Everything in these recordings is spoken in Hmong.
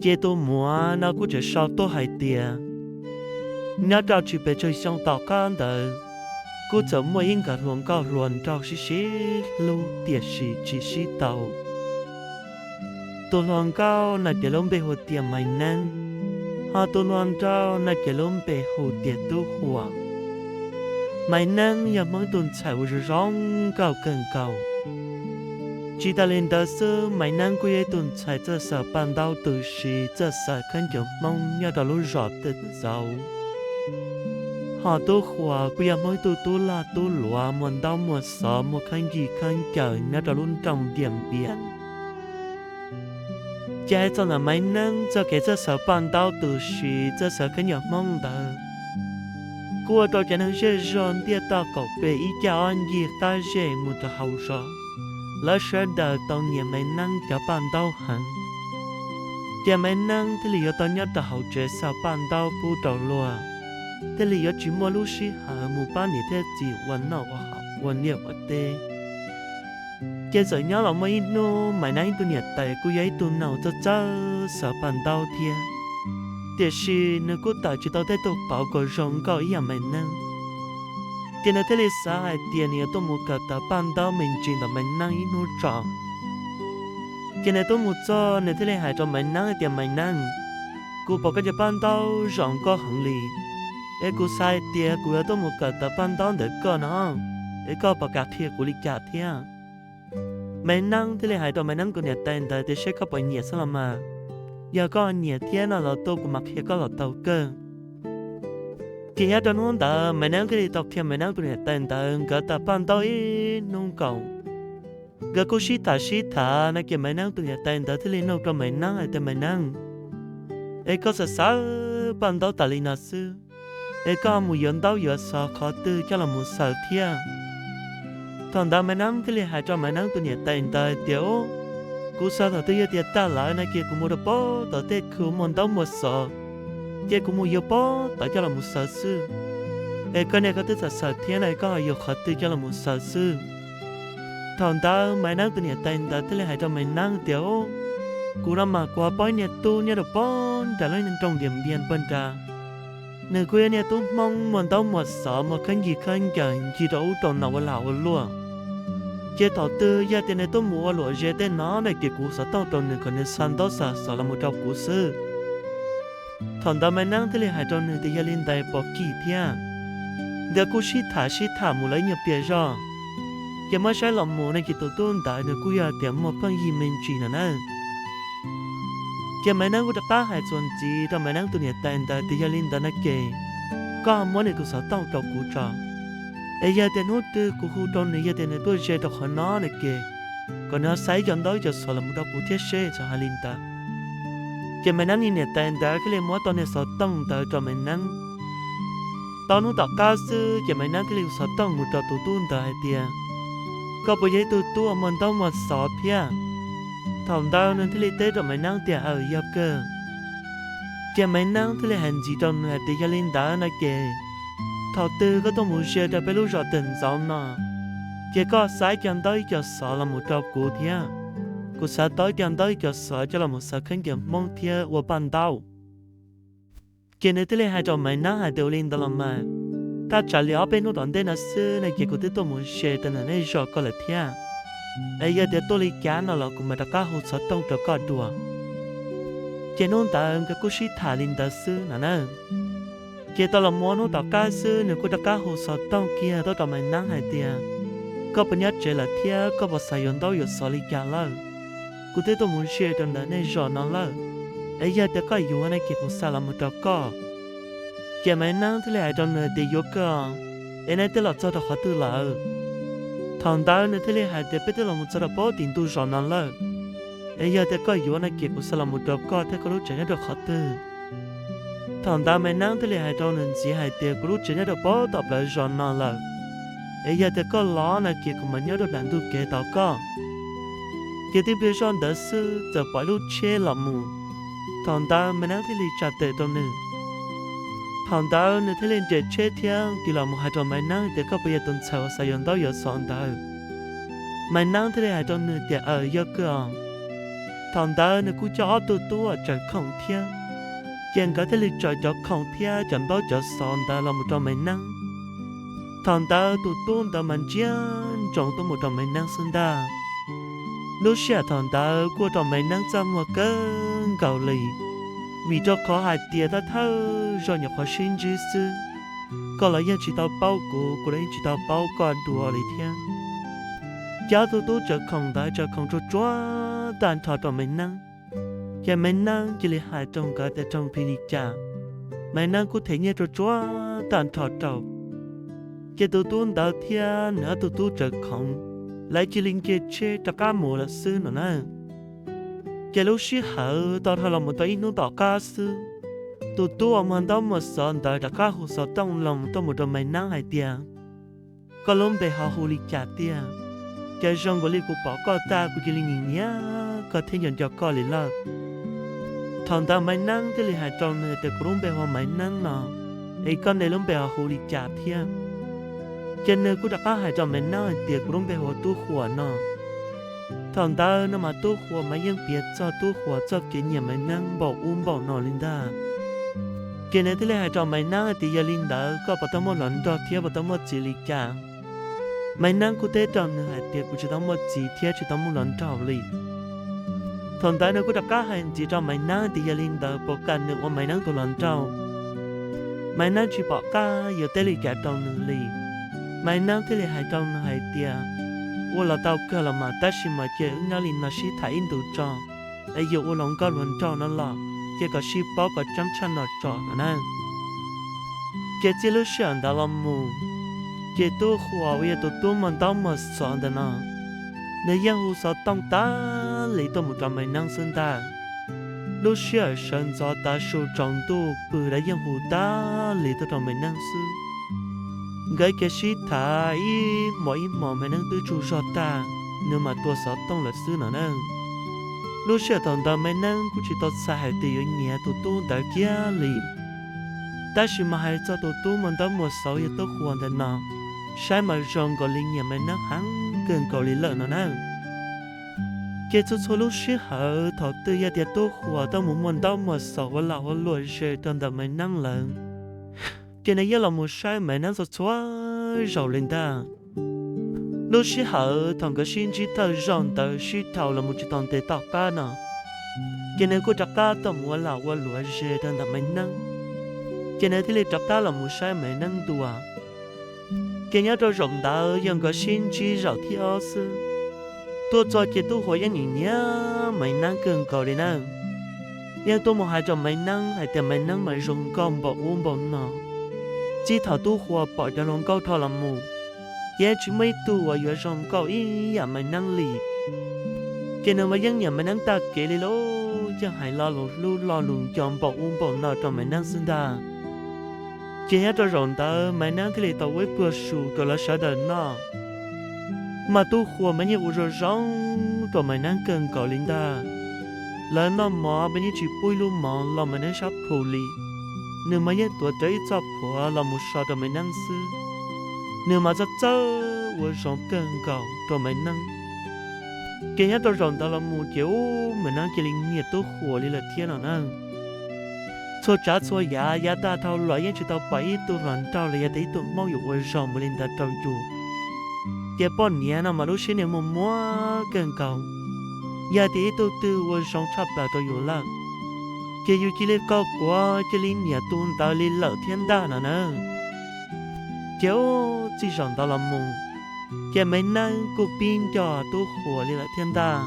Ces tus muam no kuj tseem sau tuaj hais tias, nyob rau tsis pes tsawg xyoo tom qab ntawd, kuj txawm muaj ib nkawd hluas nkauj hluas nraug sib sib hlub tiam sis tsis sib tau. Tus hluas nkauj no ces lub npe hu tias Maiv Neeb, ho tus hluas nraug no ces lub npe hu tias Tub Huas. Maiv Neeb yog Hmoob ib tug ntxhais uas zoo zoo nkauj kawg nkaus. Tsis tas li ntawd xwb, Maiv Neeb kuj yog ib tug ntxhais txawj xaws paj ntaub tu siv, txawj xaws khaub ncaws Hmoob nyob rau lub zos Twm Ntxauv. Ho Tub Huas kuj yog Hmoob ib tug tub lag tub luam muaj ntaub muaj xov, muaj khaub ncaws khaub ncaws nyob rau lub nroog Ntiaj Npias. Ces hais txog ntawm Maiv Neeb txoj kev txawj xaws paj ntaub tu siv, txawj xaws khaub ncaws Hmoob ntawd, kuj ua rau cov neeg zej zog ntiaj toj qaum pem ib cag ob ncig qab zej mus rau hauv zos, lawv sawv daws tau nyiam Maiv Neeb cov paj ntaub heev. Ces Maiv Neeb thiaj li yuav tau nyob rau hauv tsev xaws paj ntaub pub rau luag, thiaj li yuav tsis muaj lub sij hawm mus pab niam thiab txiv ua noj ua haus ua liaj ua teb. Ces txawm nyob los muaj ib hnub Maiv Neeb tus niam tais kuj yog ib tug neeg txawj txawj xaws paj ntaub thiab, tiam sis nws kuj tawm tsis tau tej tug qauv kom zoo nkauj ib yam Maiv Neeb. Ces nws thiaj li xav hais tias nws yuav tuaj mus kawm tawm paj ntaub me ntsis ntawm Maiv Neeb ib hnub tso. Ces nws tuaj mus txog nws thiaj li hais rau Maiv Neeb hais tias, Maiv Neeb, kuv pom koj cov paj ntaub zoo nkauj heev li, es kuv xav hais tias kuv yuav tuaj mus kawm tawm paj ntaub ntawm koj no, es koj puas kam qhia kuv li cas thiab? Maiv Neeb thiaj li hais rau Maiv Neeb tus niam tais ntawd tias, Seb koj puas nyiam xwb los mas, yog koj nyiam thiab no los tuaj kuv mam qhia koj los tau kawg. Ces nyob rau hnub ntawd Maiv Neeb thiaj li tau qhia Maiv Neeb tus niam tais ntawd nkawd tawm paj ntaub ib hnub nkaus. Nkawd kuj sib tham sib tham no ces Maiv Neeb tus niam tais ntawd thiaj li nug rau Maiv Neeb hais tias, Maiv Neeb, es koj xav xaws paj ntaub tas li no xwb, es koj mus yuav ntaub yuav xov qhov twg coj los mus xaws thiab? Thaum ntawd Maiv Neeb thiaj li hais rau Maiv Neeb tus niam tais ntawd tias, Kuv xav thaum twg yog tias tag lawm no ces kuv mus rau pob tom tej khw muaj ntaub muaj xov, ces kuv mus yuav pob tod coj los mus xaws xwb. Es koj niag koj twb xav xaws thiab no koj ho yuav qhov twg coj los mus xaws xwb? Thaum ntawd Maiv Neeb tus niam tais ntawd thiaj li hais rau Maiv Neeb tias, Kuv no mas kuv ho paub ib niag tub nyob rau pob nram lub nroog Ntiaj Npias pag nrad. Nws kuj yog niag tub Hmoob muaj ntaub muaj xov muaj khaub ncaws khaub ncaws ncig rau ub rau no ua lag ua luam. Ces thaum twg yog tias nws tuaj mus ua luam ze tej no na ces kuv xov tooj rau nws kom nws xa ntaub xa xov los mus rau kuv xwb. Thaum ntawd Maiv Neeb thiaj li hais rau nws tias, Yog li ntawd puas kim thiab? Nkawd kuj sib tham sib tham mus lawv ib nyuag pliag zog, ces muab saib los mus no ces tus tub ntawd nws kuj yog tias muaj pheej yig me ntsis no na. Ces Maiv Neeb kuj rov qab hais txuas ntxiv rau Maiv Neeb tus niam tais ntawd tias, Yog li ntawd no ces koj muab nws tus xov tooj rau kuv tso, es yog tias hnub twg kuv hu rau nws yog tias nws tuaj ze rau qhov no no ces kom nws xa ib co ntaub ib co xov los mus rau kuv thiab seb. Txawm hais li ntawd, ces Maiv Neeb niag niam tais ntawd thiaj li muab tau niag xov tooj ntawd rau Maiv Neeb. Tau hnub tom qab xwb ces Maiv Neeb thiaj li hu xov tooj mus rau tus tub ntawd hais tias, Koj puas yog ib tug tub uas muaj ntaub muaj xov thiab? Thaum ntawd nws thiaj li teb rau Maiv Neeb tias, Aws, yog kawg. Ces Maiv Neeb thiaj li hais ntxiv rau nws hais tias, Yog li ntawd no ces thaum twg koj tuaj mus ze rau peb lub zos Twm Ntxauv no, ces koj xa ib co ntaub ib co xov los mus rau kuv thiab. Kuv xav tau ib co ntaub ib co xov coj los mus xaws khaub ncaws Hmoob thiab ua paj ntaub. Ces nws thiaj li hais rau Maiv Neeb hais tias, Ua li ntawd los mas, thaj tsam li ob peb hnub tom ntej no xwb no ces kuv twb tuaj mus ze rau ntawm nej zos koj lawm thiab. Es yog tias tuaj li cas no los kuv mam rov qab hu xov tooj rau koj dua. Ces hnub ntawd nkawd kuj sib tham li ntawd xwb no na. Ces tau los mus ob hnub tom qab xwb nws kuj rov qab hu xov tooj kiag tuaj rau Maiv Neeb hais tias, Koj puas nyob tsev lawm thiab koj puas xav yuav ntaub yuav xov li cas lawm? Kuv twb tuaj mus ze rau ntawm nej zos no lawm, es yog tias koj yuav no ces kuv xa los mus rau koj. Ces Maiv Neeb thiaj li hais rau nws tias, Yuav kawg, es nej twb los txog rau qhov twg lawm? Thaum ntawd nws thiaj li hais tias, Peb twb los mus txog rau pem tim ntug zos no lawm, es yog tias koj yuav no ces kuv xa los mus rau koj thiab koj lub tsev nyob rau qhov twg? Thaum ntawd Maiv Neeb thiaj li hais rau nws ntxiv hais tias, Kuv lub tsev nyob rau pem tom plawv zos no lawm, es yog tias koj los no ces kuv mam nyob rau nram ntug kev tos koj. Ces tib pliag zoj ntawd xwb txawm pom ib lub tsheb los mus. Thaum ntawd Maiv Neeb thiaj li tsa tes rau nws. Thaum ntawd nws thiaj li nres tsheb thiab nqis los mus hais rau Maiv Neeb tias, Koj puas yog tus ntxhais uas xav yuav ntaub yuav xov ntawd? Maiv Neeb thiaj li hais rau nws tias, Aws, yog kawg os. Thaum ntawd nws kuj coj ob tug tub uas tsaws khoom thiab, ces nkawd thiaj li tsaws cov khoom thiab cov ntaub cov xov ntawd los mus rau Maiv Neeb. Thaum ntawd tus tub ntawd mas ntsia ntsoov tuaj mus rau Maiv Neeb xwb ntag. Lub sij hawm thaum ntawd kuj ua rau Maiv Neeb txaj muag kawg nkaus li, vim rau qhov hais tias thawj thawj zaug nyuam qhuav sib ntsib xwb, koj los yeej tsis tau paub kuv, kuv los yeej tsis tau paub koj dua li thiab. Ces ob tug tub tsaws khoom ntawd tsaws khoom tsuag tsuag tag nrho rau Maiv Neeb. Ces Maiv Neeb cia li hais rau nkawd tias raug phim li cas, Maiv Neeb kuj them nyiaj tsuag tsuag tag nrho rau. Ces tus tub ntawd thiab nws ob tug tub tsaws khoom, lawv cia li nce tsheb rov qab mus lawm xwb no na. Ces lub sij hawm tau dhau los mus tau ib hnub tom qab xwb, tus tub uas muag ntaub muag xov ntawd rov qab hu xov tooj los tuaj mus rau Maiv Neeb hais tias, koj lub npe ho hu li cas tiag? Cas zoo nkaus li kuv pom koj tag kuv cia li nyiam nyiam koj thiab nco nco koj li lawm. Thaum ntawd Maiv Neeb thiaj li hais rau nws tias kuv lub npe hu ua Maiv Neeb no, es koj ne lub npe ho hu li cas thiab? Ces nws kuj rov qab hais rau Maiv Neeb hais tias kuv lub npe hu ua Tub Huas no. Thaum ntawd no mas Tub Huas mas yeej piav txog Tub Huas txoj kev nyiam Maiv Neeb npaum ub npaum no li ntag. Ces nws thiaj li hais rau Maiv Neeb hais tias yog li ntawd koj puas tau muaj hluas nraug thiab puas tau muaj txiv li cas? Maiv Neeb kuj teb rau nws hais tias kuv tsis tau muaj txiv thiab tsis tau muaj hluas nraug li. Thaum ntawd nws kuj rov qab hais ntxiv rau Maiv Neeb tias yog li ntawd puas kam nws ua Maiv Neeb tus hluas nraug. Maiv Neeb tsis pom qab yuav teb li cas rau nws li. Maiv Neeb thiaj li hais rau nws hais tias, ua los tau kawg los mas, tab sis mas cia wb nyob li no sib tham ib ntus tso, es yuav ua hluas nkauj hluas nraug no los cia kom sib paub kom tseeb tshaj no tso no na. Ces txij lub sij hawm ntawd los mus, ces Tub Huas uas yog tus tub muag ntaub muag xov ntawm no, nws yeej hu xov tooj tas li tuaj mus rau Maiv Neeb xwb ntag. Lub sij hawm sawv ntxov tav su tsaus ntuj pw lawv yeej hu tas li tuaj rau Maiv Neeb xwb. Nkawd cia sib tham ib hmos ib hmos Maiv Neeb twb tsaug zog tag, nws mam tua xov tooj lawm xwb no na. Lub sij hawm thaum ntawd Maiv Neeb kuj tsis tau xav hais tias yuav nyiam tus tub ntawd kiag li, tab sis mas hais txog tus tub muag ntaub muag xov yog Tub Huas ntawm no, saib mas zoo nkaus li nyiam Maiv Neeb heev kawg nkaus li lawm no na. Ces txhua txhua lub sij hawm thaum twg yog tias Tub Huas tuaj mus muag ntaub muag xov ua lag ua luam ze rau ntawm Maiv Neeb lawm, ces nws yeej los mus saib Maiv Neeb txhua txhua zaus li ntag. Lub sij hawm thaum nkawd sib ntsib thawj zaug ntawd sib dhau los mus tsis tau ntev tom qab no, ces nws kuj rov qab tuaj mus ua lag ua luam ze rau ntawm Maiv Neeb, ces nws thiaj li rov qab los mus saib Maiv Neeb dua. Ces nyob rau zaum ntawd yog nkawd sib ntsib zaum thib ob xwb, tuaj txog ces Tub Huas yeej nyiam nyiam Maiv Neeb kawg nkaus li na. Yeej tuaj mus hais rau Maiv Neeb hais tias Maiv Neeb mas zoo nkauj npaum ub npaum no. Txij thaum Tub Huas pom cov hluas nkauj dhau los mus, ces yeej tsis muaj ib tug uas yuav zoo nkauj ib yam Maiv Neeb li. Ces nws mas yeej nyiam Maiv Neeb tag kev li lauj, yeej hais lo lus hlub lo lus nco npaum ub npaum no rau Maiv Neeb xwb ntag. Ces nyob rau zaum ntawd Maiv Neeb thiaj li tau ua ib pluag su rau lawv sawv daws noj. Mas Tub Huas mas yeej ua zoo zoo rau Maiv Neeb kawg nkaus li ntag. Lawv noj mov mas yeej tsis pub ib lub mov los Maiv Neeb sab plhu li. Nws mas yeej tuav rawv ib txoj phuam los mus so rau Maiv Neeb xwb. Nws mas txawj txawj ua zoo kawg nkaus rau Maiv Neeb. Ces nyob rau zaum ntawd los mus ces ub Maiv Neeb cia li nyiam Tub Huas li lawm thiab no na. Txhua tsav txhua yam yav tag dhau los yeej tsis tau pom ib tug hluas nraug los yog tias ib tug Hmoob yuav ua zoo mus li ntawd rau yus. Ces poj niam no mas lub siab niaj muag muag kawg nkaus. Yog tias ib tug twg ua zoo tshaj plaws rau yus lawm, ces yus cia li qaug quav cia li nyiam tus ntawd li lawm thiab ntag no na. Ces ub txij zaum ntawd los mus, ces Maiv Neeb kuj pib nco Tub Huas li lawm thiab ntag.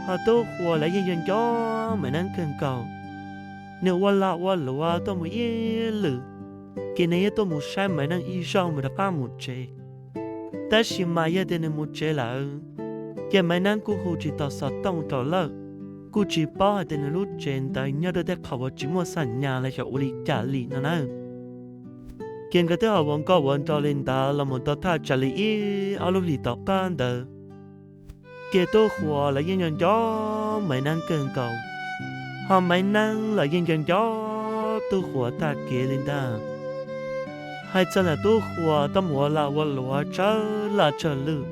Ho Tub Huas los yeej nco nco Maiv Neeb kawg nkaus. Nws ua lag ua luam tuaj mus ib lwm, ces nws yeej tuaj mus saib Maiv Neeb ib zaug mus rov qab mus tsev. Tab sis mas yog tias nws mus tsev lawm, ces Maiv Neeb kuj hu tsis tau xov tooj rau lawm, kuj tsis paub hais tias nws lub tsev ntawd nyob rau tej qhov uas tsis muaj xam nyas los xyov ua li cas li no na. Ces nkawd twb ho ua nkauj ua nraug li ntawd los mus tau thaj tsam li ib ob lub hlis tom qab ntawd, ces Tub Huas los yeej nco nco Maiv Neeb kawg nkaus, ho Maiv Neeb los yeej nco nco Tub Huas tag kev li ntag. Hais txog ntawm Tub Huas tuaj mus ua lag ua luam tsawg laj tsawg lwm,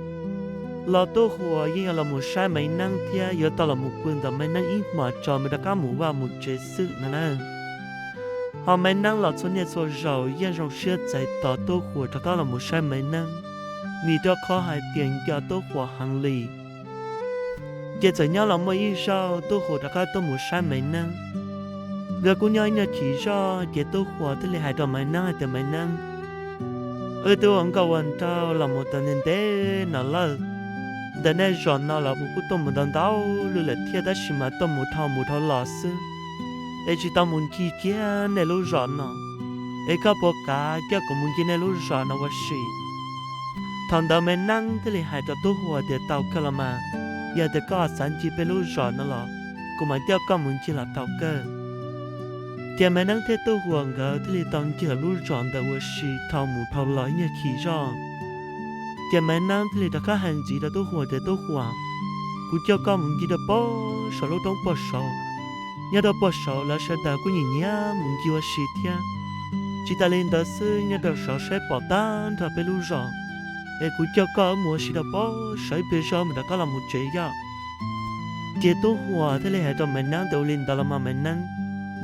los Tub Huas yeej yog los mus saib Maiv Neeb thiab yuav tau los mus pw ntawm Maiv Neeb ib hmos tso mam rov qab mus vaj mus tsev xwb no na. Ho Maiv Neeb los txhua niaj txhua zaus yeej zoo siab txais tos Tub Huas rov qab los mus saib Maiv Neeb, vim rau qhov hais tias nco Tub Huas heev li. Ces txawm nyob los muaj ib zaug Tub Huas rov qab tuaj mus saib Maiv Neeb. Nkawd kuj nyob ib nyuag chim zog ces Tub Huas thiaj li hais rau Maiv Neeb hais tias, Maiv Neeb, wb twb ua nkauj ua nraug los mus tau ntev ntev no lawm. Ntawm nej zos no los kuv kuj tuaj mus ntau ntau lub lawm thiab, tab sis mas tuaj mus dhau mus dhau los xwb, es tsis tau mus ncig kiag nej lub zos no. Es koj puas kam coj kuv mus ncig nej lub zos no ua si? Thaum ntawd Maiv Neeb thiaj li hais rau Tub Huas tias, Tau kawg los mas, yog tias koj xav ncig peb lub zos no los kuv mam coj koj mus ncig los tau kawg. Ces Maiv Neeb thiab Tub Huas nkawd thiaj li tau ncig lawv lub zos ntawd ua si dhau mus dhau los ib nyuag chim zog. Ces Maiv Neeb thiaj li rov qab hais ntxiv rau Tub Huas tias, Tub Huas, kuv coj koj mus ncig rau pem saum lub roob pem saud. Nyob rau pem saud lawv sawv daws kuj nyiam nyiam mus ncig ua si thiab. Tsis tas li ntawd xwb, nyob rau saud saib pom tag nrho peb lub zos, es kuv coj koj wb mus ua si rau pem saud ib pliag zog mam rov qab los mus tsev yom. Ces Tub Huas thiaj li hais rau Maiv Neeb tias, Ua li ntawd los mas Maiv Neeb,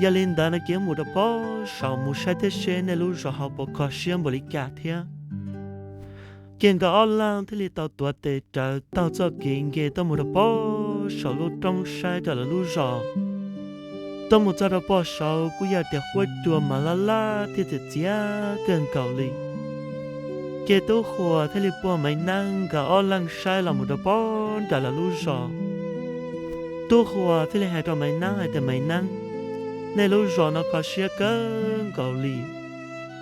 yog li ntawd no ces wb mus rau pem saud mus saib thiab seb nej lub zos hauv puas kho siab npaum li cas thiab. Ces nkawd ob leeg thiaj li tau tuav tes rawv taug txoj kev nce tuaj mus rau pem saum lub roob saib rau lawv lub zos. Tuaj mus txog rau pem saud kuj yog tias huab cua mas laj laj thiab txias txias kawg nkaus li. Ces Tub Huas thiaj li puag Maiv Neeb nkawd ob leeg saib los mus rau pem nram lawv lub zos. Tub Huas thiaj li hais rau Maiv Neeb hais tias, Maiv Neeb, nej lub zos no kho siab kawg nkaus li.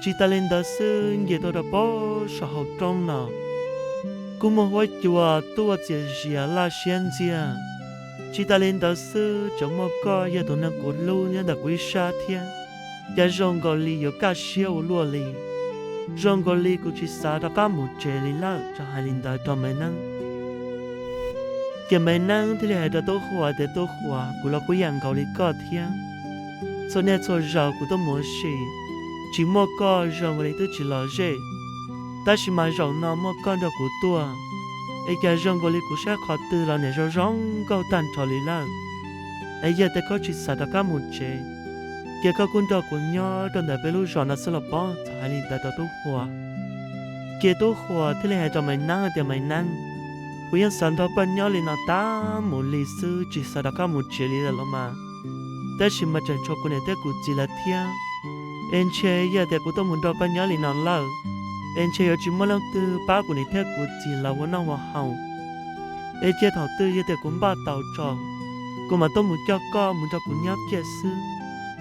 Tsis tas li ntawd xwb, nce tuaj rau pem saum hauv roob no kuj muaj huab cua tuaj txias zias laj siab ntxiag. Tsis tas li ntawd xwb, tseem muaj koj yog tus neeg kuv hlub nyob ntawm kuv ib sab thiab. Cas zoo nkaus li yuav kaj siab ua luaj li. Zoo nkaus li kuv tsis xav rov qab mus tsev li lawm. Txawm hais li ntawd rau Maiv Neeb, ces Maiv Neeb thiaj li hais rau Tub Huas tias, Tub Huas, kuv los kuj yam nkaus li koj thiab. Txhua niaj txhua zaus kuv tuaj mus ua si, tsis muaj koj zoo nkaus li twb tsis los zej. Tab sis mas zaum no muaj koj nrog kuv tuaj, es cas zoo nkaus li kuv saib qhov twg los niam zoo zoo nkauj tag nrho li lawm. Es yog tias koj tsis xav rov qab mus tsev, ces koj kuj nrog kuv nyob rau ntawm peb lub zos no xwb los pob. Txawm hais li ntawd rau Tub Huas, ces Tub Huas thiaj li hais rau Maiv Neeb tias, Maiv Neeb, kuv yeej xav nrog koj nyob li no tas mus li xwb, tsis xav rov qab mus tsev li lawm los mas. Tab sis mas tseem tshuav kuv niam thiab kuv txiv lawv thiab. Es ntshe yog tias kuv tuaj mus nrog koj nyob li no lawm, es ntshe yuav tsis muaj leej twg pab kuv niam thiab kuv txiv lawv ua noj ua haus. Es cia thaum twg yog tias kuv npaj tau tso, kuv mam tuaj mus coj koj mus nrog kuv nyob kiag xwb.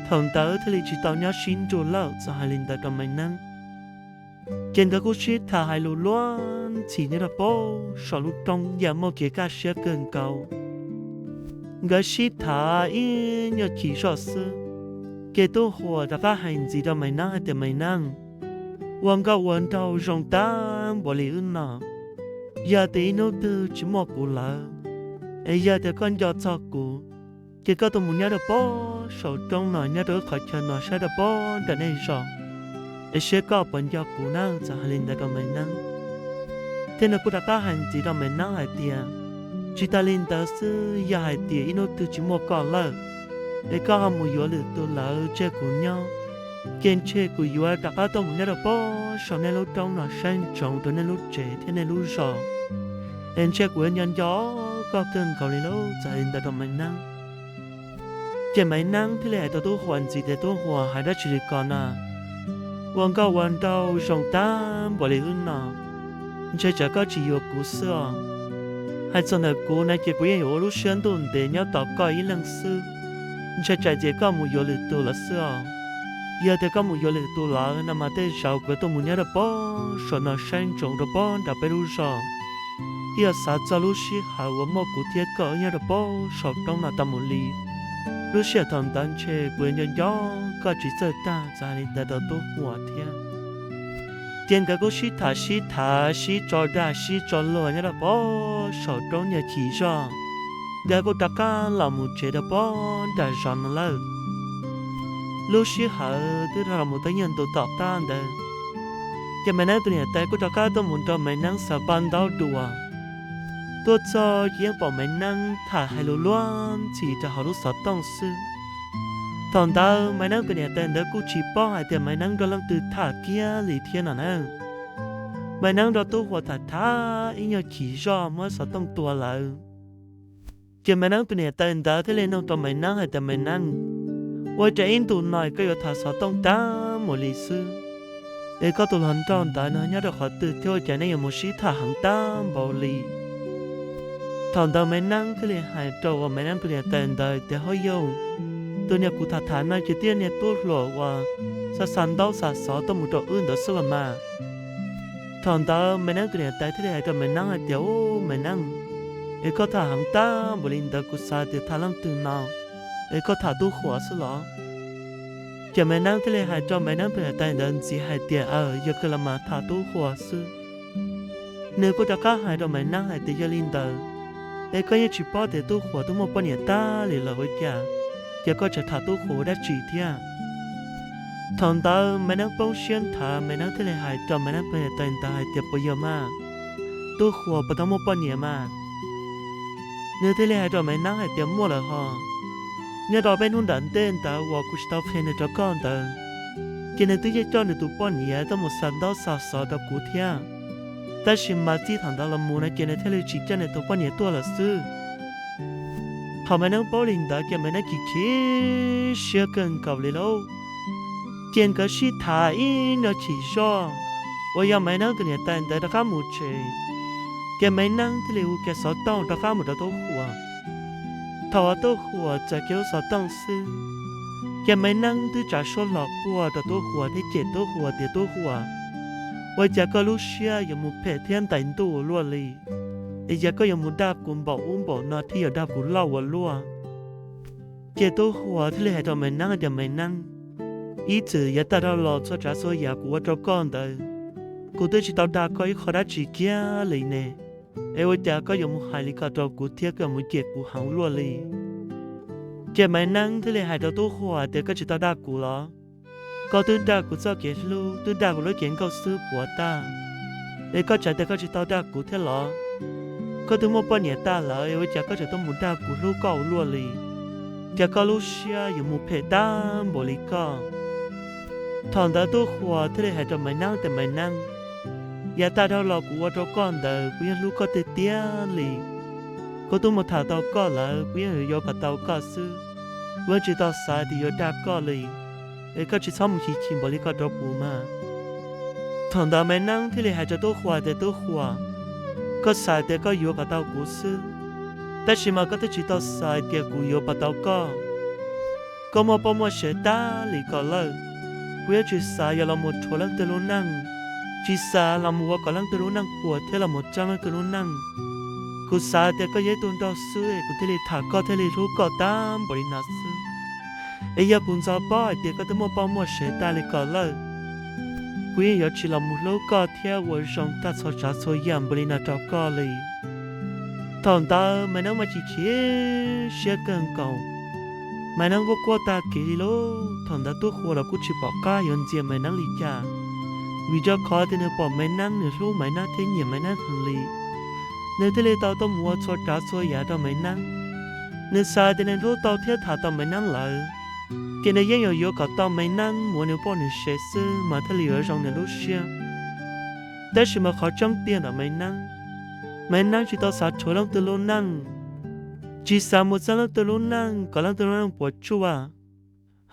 Thaum ntawd thiaj li tsis tau nyob sib nrug lawm. Txawm hais li ntawd rau Maiv Neeb, ces nkawd kuj sib tham hais lus luag ntxhi nyob rau pem saum lub roob yam muaj kev kaj siab kawg nkaus. Nkawd sib tham ib nyuag chim zoj xwb, ces Tub Huas rov qab hais ntxiv rau Maiv Neeb hais tias, Maiv Neeb, ua nkauj ua nraug zoo tag npaum li wb no, yog tias ib hnub twg tsis muaj kuv lawm, es yog tias koj nco txog kuv, ces koj tuaj mus nyob rau pem saum roob no, nyob rau wb qhov chaw no saib rau pem nram nej zos, es seb koj puas nco kuv na. Txawm hais li ntawd rau Maiv Neeb, thiab nws kuj rov qab hais ntxiv rau Maiv Neeb hais tias, tsis tas li ntawd xwb, yog hais tias ib hnub twg tsis muaj koj lawm, es koj ho mus yuav lwm tus lawm tseg kuv nyob, ces ntshe kuv yuav rov qab tuaj mus nyob rau pem saum nej lub roob no saib ntsoov rau nej lub tsev thiab nej lub zos, es ntshe kuv yuav nco nco koj kawg nkaus li lauj. Txawm hais li ntawd rau Maiv Neeb, ces Maiv Neeb thiaj li hais rau Tub Huas ntxiv tias, Tub Huas, hais dab tsi li ko na? Ua nkauj ua nraug zoo tag npaum li wb no, ntshe tsam koj tsis yuav kuv xwb os. Hais txog ntawm kuv na ces kuv yeej yuav ua lub siab ntuj ntev nyob tos koj ib leeg xwb, ntshe tsam ces koj mus yuav lwm tus lawm xwb os. Yog tias koj mus yuav lwm tus lawm no mas tej zaum kuv tuaj mus nyob rau pem saum no saib ntsoov rau pem nram peb lub zos, thiaj yuav xav txog lub sij hawm uas muaj kuv thiab koj wb nyob rau pem saum roob no tas mus li. Lub sij hawm thaum ntawd ntshe kuv yuav nco nco koj tsis txawj tag. Txawm hais li ntawd rau Tub Huas thiab, ces nkawd kuj sib tham sib tham sib tso dag sib tso luag nyob rau pem saum roob nyuag chim zoj, nkawd kuj rov qab los mus tsev rau pem nram zos no lawm. Lub sij hawm twb dhau los mus tau ib nyuag ntu tom qab ntawd, ces Maiv Neeb tus niam tais kuj rov qab tuaj mus nrog Maiv Neeb xaws paj ntaub dua. Tuaj txog ces yeej pom Maiv Neeb tham hais lus luag ntxhi rau hauv lub xov tooj xwb. Thaum ntawd Maiv Neeb tus niam tais ntawd kuj tsis paub hais tias Maiv Neeb nrog leej twg tham kiag li thiab no na. Maiv Neeb nrog Tub Huas tham tham ib nyuag chim zoj muab xov tooj tua lawm. Ces Maiv Neeb tus niam tais ntawd thiaj li nug rau Maiv Neeb hais tias, Maiv Neeb, ua cas ib ntus no koj yuav tham xov tooj tag mus li xwb? Es koj tus hluas nraug ntawd no nyob rau qhov twg thiab ua cas nej yuav mus sib tham heev tag npaum li? Thaum ntawd Maiv Neeb thiaj li hais rau uas Maiv Neeb tus niam tais ntawd tias, Hauj yau, tus niag kuv tham tham no ces twb yog niag tub hluas uas xa xa ntaub xa xov tuaj mus rau wb ntawd xwb los mas. Thaum ntawd Maiv Neeb tus niam tais thiaj li hais rau Maiv Neeb hais tias, Ub, Maiv Neeb, es koj tham heev tag npaum li ntawd kuv xav tias tham leej twg no, es koj tham Tub Huas xwb los? Ces Maiv Neeb thiaj li hais rau Maiv Neeb tus niam tais ntawd ntxiv hais tias, Aws, yog kawg los mas tham Tub Huas xwb. Nws kuj rov qab hais rau Maiv Neeb hais tias, Yog li ntawd, es koj yeej tsis paub tias Tub Huas twb muaj poj niam tag li lawm ua cas, ces koj tseem tham Tub Huas ua dab tsi thiab? Thaum ntawd Maiv Neeb poob siab nthav, Maiv Neeb thiaj li hais rau Maiv Neeb tus niam tais ntawd hais tias, Puas yog mas? Tub Huas puas tau muaj poj niam mas? Nws thiaj li hais rau Maiv Neeb hais tias, Muaj lawm hos. Nyob rau peb hnub nram ntej ntawd uas kuv tsis tau qhia nws rau koj ntawd, ces nws twb yeej coj nws tus poj niam tuaj mus xa ntaub xa xov rau kuv thiab. Tab sis mas txij thaum ntawd los mus no ces nws thiaj li tsis coj nws tus poj niam tuaj lawm xwb. Thaum Maiv Neeb paub li ntawd ces Maiv Neeb chim chim siab kawg nkaus li lauj. Ces nkawd sib tham ib nyuag chim zoj, uas yog Maiv Neeb tus niam tais ntawd rov qab mus tsev, ces Maiv Neeb thiaj li hu kiag xov tooj rov qab mus rau Tub Huas. Thaum uas Tub Huas txais kiag lub xov tooj xwb, ces Maiv Neeb twb tsa suab hlo quaj rau Tub Huas thiab cem Tub Huas tias, Tub Huas, ua cas koj lub siab yuav mus phem thiab ntais ntuj ua luaj li? Es yog koj yuav mus dag kuv npaum ub npaum no thiab yuav dag kuv loj ua luaj? Ces Tub Huas thiaj li hais rau Maiv Neeb tias, Maiv Neeb, ib txwm yav tag dhau los txhua tsav txhua yam kuv ua rau koj ntawd, kuv twb tsis tau dag koj ib qho dab tsi kiag li ne, es ua cas koj yuav mus hais li ko rau kuv thiab koj yuav mus cem kuv heev luaj li? Ces Maiv Neeb thiaj li hais rau Tub Huas tias, Koj tsis tau dag kuv los? Koj twb dag kuv txoj kev hlub, twb dag kuv lub cev nkauj xwb puas tag, es koj tseem tias koj tsis tau dag kuv thiab los? Koj twb muaj poj niam tag lawm, ua cas koj tseem tuaj mus dag kuv hlub koj ua luaj li? Cas koj lub siab yuav mus phem tag npaum li koj? Thaum ntawd Tub Huas thiaj li hais rau Maiv Neeb tias, Maiv Neeb, yav tag dhau los kuv ua rau koj ntawd kuv yeej hlub koj tiag tiag li. Kuv twb mus tham tau koj lawm, kuv yeej yuav kom tau koj xwb. Kuv yeej tsis tau xav tias yuav dag koj li, es koj tsis txhob mus chim chim npaum li ko rau kuv mas. Thaum ntawd Maiv Neeb thiaj li hais rau Tub Huas tias, Tub Huas, koj xav tias koj yuav kom tau kuv xwb, tab sis mas koj twb tsis tau xav tias kuv yuav kom tau koj. Koj muaj poj muaj sev tag li ko lawm, kuv yeej tsis xav yuav los mus rhuav leej twg lub neej, tsis xav los mus ua kom leej twg lub neej puas thiab los mus txeeb leej twg lub neej. Kuv xav tias koj yog ib tug nraug xwb es kuv thiaj li tham koj thiaj li hlub koj tag npaum li no xwb. Es yog kuv ntxov paub hais tias koj twb muaj poj muaj sev tag li ko lawm, kuv yeej yuav tsis los mus hlub koj thiab ua zoo tag txhua tsav txhua yam npaum li no rau koj li. Thaum ntawd Maiv Neeb mas chim chim siab kawg nkaus, Maiv Neeb quaj quaj tag kev li lauj. Thaum ntawd Tub Huas los kuj tsis pom qab yuav ntxias Maiv Neeb li cas, vim rau qhov tias nws pom Maiv Neeb, nws hlub Maiv Neeb thiab nyiam Maiv Neeb heev li. Nws thiaj li tau tuaj mus ua txhua tsav txhua yam rau Maiv Neeb. Nws xav tias nws hlub tau thiab tham tau Maiv Neeb lawm, ces nws yeej yuav yuav kom tau Maiv Neeb mus ua nws poj nws sev xwb mas thiaj li yuav zoo nws lub siab. Tab sis mas qhov tseeb tiag ntawm Maiv Neeb, Maiv Neeb tsis tau xav rhuav leej twg lub neej, tsis xav mus txeeb leej twg lub neej kom leej twg lub neej puas tsuaj.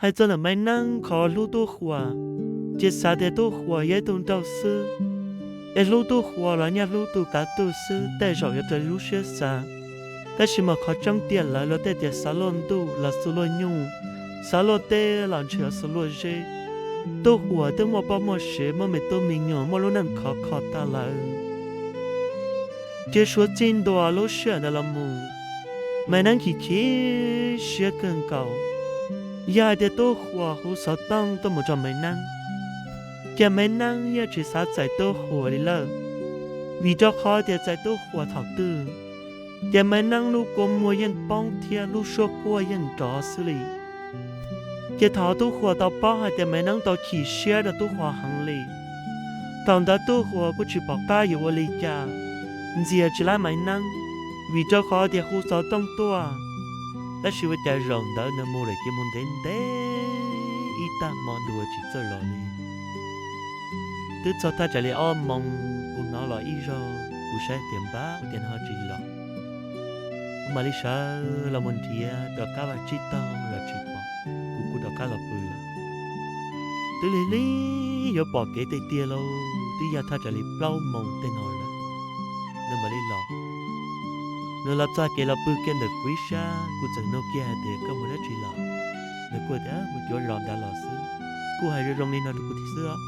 Hais txog ntawm Maiv Neeb qhov hlub Tub Huas, ces xav tias Tub Huas yog ib tug nraug xwb, es hlub Tub Huas los nyaj hlub tus kav tug xwb tej zaum yuav raws li lub siab xav. Tab sis mas qhov tseeb tiag lawv luag tej tias xav luaj ntuj los xu luaj nyuj, xav luaj teb los ntshe yuav xu luaj zeb. Tub Huas twb muaj poj muaj sev, muaj me tub me nyuam, muaj lub neej khov kho tag lawm. Ces suav txij ntua lub sij hawm ntawd los mus, Maiv Neeb chim chim siab kawg nkaus. Yog hais tias Tub Huas hu xov tooj tuaj mus rau Maiv Neeb, ces Maiv Neeb yeej tsis xav txais Tub Huas li lawm, vim rau qhov tias txais Tub Huas thaum twg, ces Maiv Neeb lub kua muag yeej poob thiab lub suab quaj yeej nrov xwb li. Ces thaum Tub Huas tau paub hais tias Maiv Neeb tau chim siab rau Tub Huas heev li, thaum ntawd Tub Huas kuj tsis pom qab yuav ua li cas, ntxias tsis laib Maiv Neeb. Vim rau qhov tias hu xov tooj tuaj, tab sis ua cas zaum ntawd nws mus lawm ces mus ntev ntev ib tag hmo ntua tsis txawj los li. Twb txog thaj tsam li ob moos kuv hnov los ib zaug, kuv saib tias npab ua cas nws ho tsis los. Kuv mam li sawv los mus nrhiav rov qab vaj tsib taug los tsis pom, kuv kuj rov qab los pw lawm. Twb lig lig yuav pom kev tiag tiag lauj, twb yog thaj tsam li plaub moos tej no lawm, nws mam li los. Nws los txog ces los pw kiag ntawm kuv ib sab, kuv txawm nug kiag hais tias koj mus dab tsi los? Nws kuj tias mus cuav zos ntawd los xwb. Kuj hais zoo zoo li no rau kuv thiab xwb os.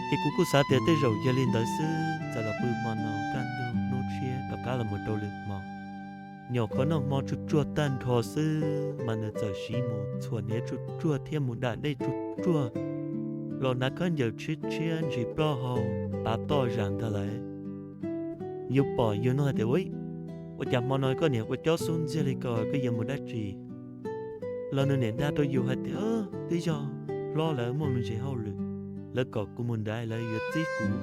Ces kuv kuj xav tias tej zaum yog li ntawd xwb, txawm los pw hmo no kaj ntug hnub tshiab rov qab los mus rau lwm hmo. Nyuam qhuav noj hmo tsuag tsuag tag nrho xwb mas nws txawm siv mus txhuam hniav tsuag tsuag thiab mus dam dej tsuag tsuag los hnav khaub ncaws tshiab tshiab ntsis plaub hau tav toj zam ntag lauj. Yus pom yus nug hais tias ua, ua cas hmo no koj niam ua cob xub ntxiag li ko, koj yuav mus dab tsi? Los nws niam dag rau yus hais tias twb yog hlob lawv muaj me ntsis hauj lwm, lawv kom kuv mus nrad lawv yuav txib kuv.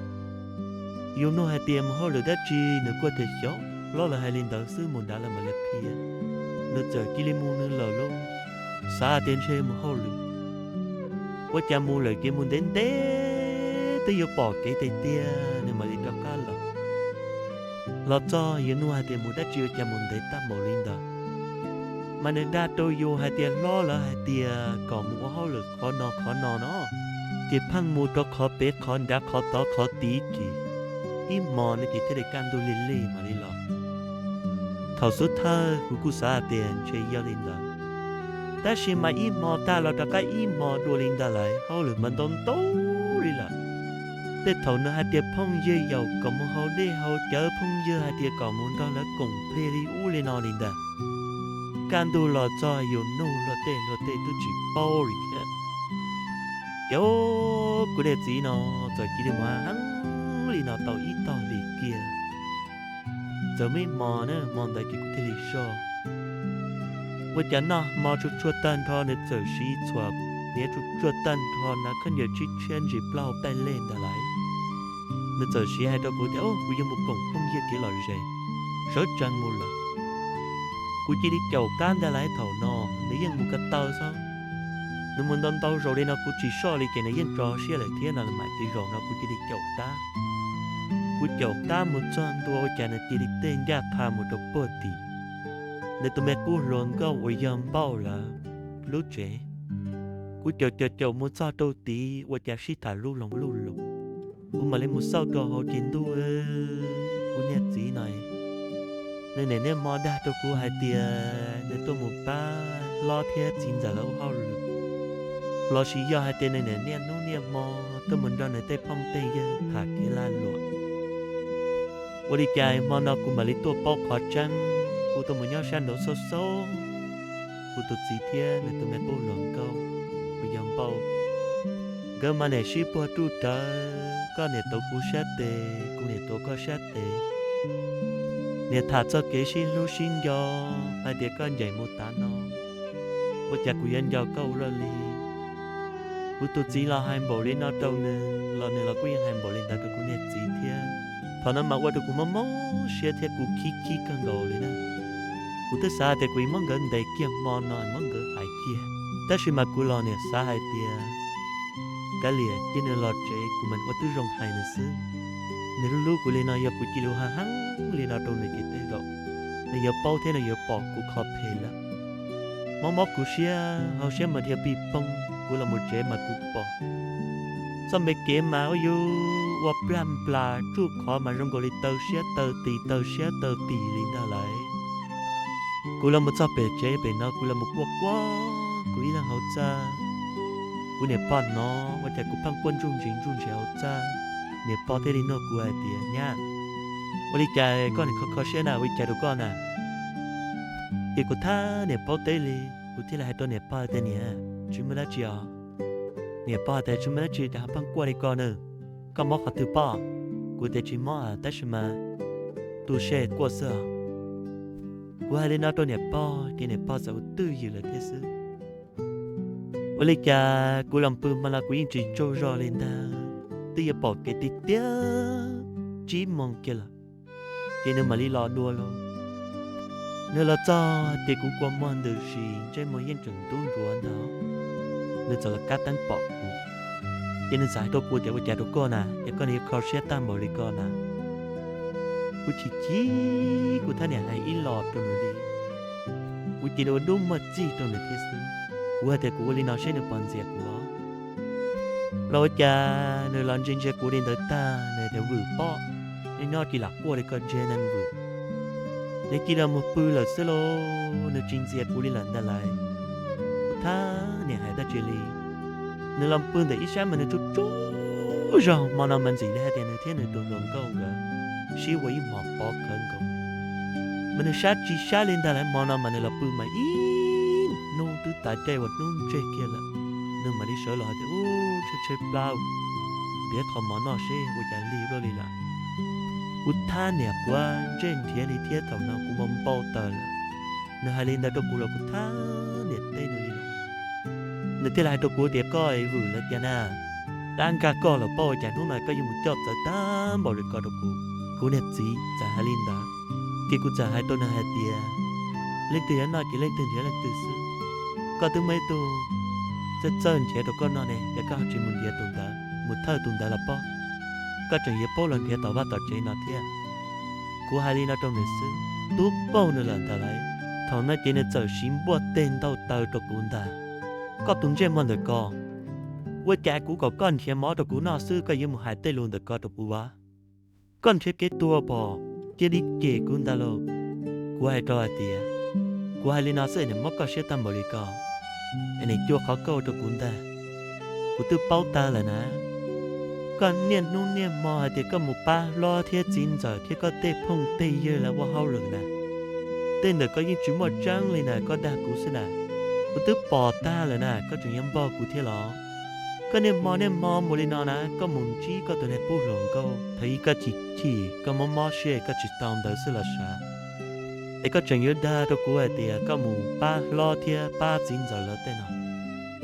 Yus nug hais tias mus hauj lwm dab tsi, nws kuj tias xyov, hlob lawv hais li ntawd xwb, mus nrad lawv mam li qhia. Nws txawm cia li mus nws lawm lauj. Xav tias ntshe mus hauj lwm, ua cas mus lawm ces mus ntev ntev twb yuav pom kev tiag tiag nws mam li rov qab los. Los txog yus nug hais tias mus dab tsi ua cas mus ntev tag npaum li ntawd, mas nws dag rau yus hais tias hlob lawv hais tias kom mus ua hauj lwm qhov no qhov no no, ces pheej mus rau qhov pem qhov nrad qhov tod qhov tid ces ib hmo no ces thiaj li kaj ntug lig lig mam li los. Thaum xub thawj kuv kuj xav hais tias ntshe yog li ntawd, tab sis mas ib hmo tag los rov qab ib hmo dua li ntag lauj, hauj lwm mas ntau ntau li lawm. Tej thaum nws hais tias phooj ywg yaum kom mus haus dej haus cawv, phooj ywg hais tias kom mus nrog lawv koom plig li ub li no li ntag. Kaj ntug los txog yus nug luag tej luag tej twb tsis paub li thiab. Ces kuv niag txiv no txawm cia li mus heev li no tau ib tog hlis kiag. Txawm muaj ib hmo na, hmo ntawd ces kuv thiaj li soj. Ua cas noj hmo tsuag tsuag tag nrho nws txawm siv txhuam hniav tsuag tsuag tag nrho hnav khaub ncaws tshiab tshiab ntsis plaub hau taij lej ntag lauj. Nws txawm siv hais rau kuv tias kuv yuav mus koom phooj ywg kev lom zem, sawv tsees mus lawm. Kuv cia li caum qab ntag lauj, thaum no nws yeej mus ko taw xwb. Nws mus ntau ntau zaus li no kuv tsis soj li ces nws yeej tso siab lawm thiab no los mas ces zaum no kuv cia li caum qab. Kuv caum qab mus txog ntua ua cas nws cia li tej ncaj qha mus rau puag tim nws tus me qub hluas nkauj uas yog Npauj lawv lub tsev. Kuv caum caum caum mus txog rau tid ua cas sib tham lub loos lub loos. Kuv mam li mus xauj rau hauv ces ntuj, kuv niag txiv no, nws niam niaj hmo dag rau kuv hais tias nws tuaj mus pab hlob thiab txiv ntxawm lawv ua hauj lwm, lossis yog hais tias nws niam niaj hnub niaj hmo tuaj mus nrog nws tej phooj tej ywg tham kev lag luam. Ua li cas hmo no kuv mam li tuaj paub qhov tseeb, kuv tuaj mus nyob sab nraud xauj xauj kuv tus txiv thiab nws tus me qub hluas nkauj uas yog Npauj. Nkawd mas niam sib puag ruj rawv, koj niam tuav kuv sab tes, kuv niam tuav koj sab tes. Niam tham txog kev sib hlub sib nco, hais tias koj ncaim mus tav no, ua cas kuv yuav nco koj ua luaj li. Kuv tus txiv los hais npaum li no rau nws los nws los kuj yeej hais npaum li ntawd rau kuv niag txiv thiab. Thaum no mas ua rau kuv mob mob siab thiab kuv khib khib kawg nkaus li na. Kuv twb xav tias kuv yuav muab nkawd ntes kiag hmo no muab nkawd hais kiag, tab sis mas kuv los niam xav hais tias kav liam cia nws los tsev kuv mam ua tib zoo hais nws xwb. Nws hlub hlub kuv li no yog kuv cia li ua heev li no rau nws ces tej zaum nws yuav paub thiab nws yuav pom kuv qhov phem lawm. Mob mob kuv siab, hauv siab mas dhia pij poob, kuv los mus tsev mas kuv pom txoj me kev mas ua yus ua plag nplas tsuj qhov mas zoo nkaus li taw siab taw tis taw siab taw tis li ntag lauj. Kuv los mus txog pem tsev pem no kuv los mus quaj quaj kuv ib leeg hauv txaj. Kuv niam pog hnov ua cas kuv pheej quaj ntsuj ntsis ntsuj ntsis hauv txaj. Niam pog thiaj li nug kuv hais tias, Nyab, ua li cas koj niam kho kho siab na, ua li cas rau koj na? Ces kuv thab niam paub teb li, kuv thiaj li hais rau niam pog tias, Niam, tsis muaj dab tsi os. Niam pog tias, Tsis muaj dab tsi cas ho pheej quaj li ko na? Koj mob qhov twg pob? Kuv tias, Tsis mob tab sis mas tu se quaj xwb os. Kuv hais li no rau niam pog ces niam pog txawm ua twj ywm lawm thiab xwb. Ua li cas kuv los pw hmo no kuv yeej tsis tsaug zog li ntag, twb yuav pom kev tiag tiag tsib moos kiag lawm. ces nws mam li los dua lauj. Nws los txog ces kuv kua muag ntws si, ntsej muag yeej tseem ntub ntsuav ntag. Nws txawm los kab teeb pom kuv, ces nws txawm hais rau kuv tias, ua cas rau koj na, es koj niag kho siab tag npaum li ko na? Kuv chim chim, kuv thab niam hais ib los rau nws li. Kuv cia li ua dub muag txig rau nws thiab xwb. Kuv hais tias kuv ua li no seb nws puas ntxias kuv os. Los ua cas nws los ntsia ntsia kuv li ntawd tag nws tias, Vwm pob, nej nyob cia li lam quaj li ko ntsia neeg vwm. Nws cia li mus pw lawm xwb lauj, nws tsis ntxias kuv li lawm ntag lauj. Kuv thab niam hais dab tsi li. Nws los pw ntawm ib sab mas nws tsaug tsaug zog, hmo no mas ntxim li hais tias nws thiab nws tus hluas nkauj nkawd sib ua ib hmos pov khawv nkaus. Mas nws sab tsis sab li ntag lauj, hmo no mas nws los pw mas ib hnub twb tav caij uas hnub ntseg kiag lawm. Nws mam li sawv los hais tias, Ub, tshaib tshaib plab, nrhiav qhov mov noj seb ua cas lig luaj li lawm. Kuv thab niam quav ntsej nrhiav li thiab, thaum no kuv npau npau taws lawm. Nws hais li ntawd rau kuv los kuv thab niam teb nws li lawm. Nws thiaj li hais rau kuv tias, Koj es vwm lawm cas na, dab nkag koj los pob, ua cas hnub no koj yuav mus coj txawv tag npaum li ko rau kuv? Kuv niag txiv txawm hais li ntawd, ces kuv txawm hais rau nws hais tias, Leej twg yuav noj ces leej twg nrhiav leej twg xwb. Koj twb muaj ib tug txawj txawj nrhiav rau koj noj ne, es koj ho tsis mus nrhiav tus ntawd, mus thawj tus ntawd los pob? Koj tseem yuav paub los nrhiav tom vaj tom tsev no thiab. Kuv hais li no rau nws xwb, twb paub nws lawm ntag lauj. Thaum no ces nws txawm siv npuaj teg ntaug taw rau kuv ntag. Koj tus ntsej muag ntawm ko, ua cas kuv kom koj nrhiav mov rau kuv noj xwb koj yuav mus hais tej lus ntawm ko rau kuv as? Koj nrhiav kev tuag pom, cia li cem kuv ntag lauj. Kuv hais rau hais tias, Kuv hais li no xwb es nws mob koj siab tag npaum li ko, es nws cua qhov kauj rau kuv ntag. Kuv twb paub tag lawm na. Koj niaj hnub niaj hmo hais tias koj mus pab hlob thiab txiv ntxawm thiab koj tej phooj tej ywg lawv ua hauj lwm na, tej ntawm koj yeej tsis muaj tseeb li na, koj dag kuv xwb na. Kuv twb pom tag lawm na, koj tseem yuav npog kuv thiab los? Koj niaj hmo niaj hmo mus li no na, koj mus ntsib koj tus niag pub hluas nkauj, thaum ub koj chim chim koj mob mob siab koj tsis tau ntawd xwb los sav, es koj tseem yuav dag rau kuv hais tias koj mus pab hlob thiab pab txiv ntxawm lawv tej no.